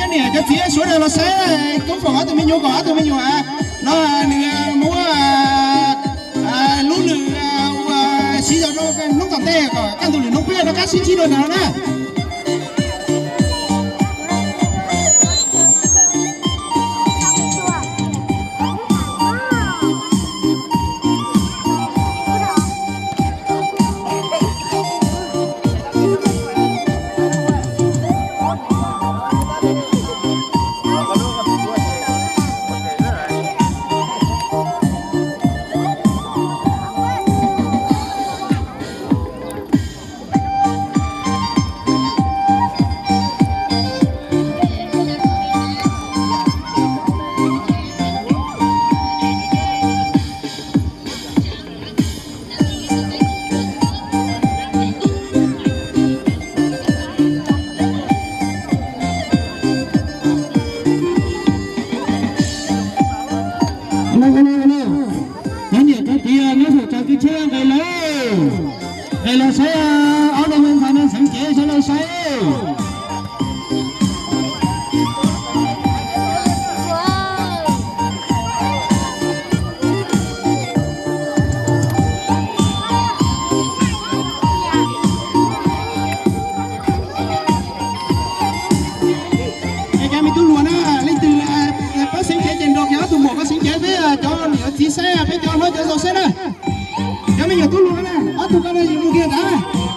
Niam cov txiv sawv daws los saib tub foom ob tug me nyuam kom ob tug me nyuam no nws muab lub lwm ua siv zog rau hnub tom ntej kom kaj ntug lwm hnub peb rov qab sib ntsib dua ntawd na. Cov niam cov txiv nyob saum tsev kib tsheb nqes los, nqes los saib ob tug me ntxhais no xeev cev sawv daws saib. Es cov me tub hluas na, leej twg pab xeev cev ces nrog kiag ob tug muam ko xeev cev peb cov niam txiv saib, peb cov hlob cov zau saib na. Cov me nyuam tub hluas na, ob tug ko na yus mus kiag ntawd.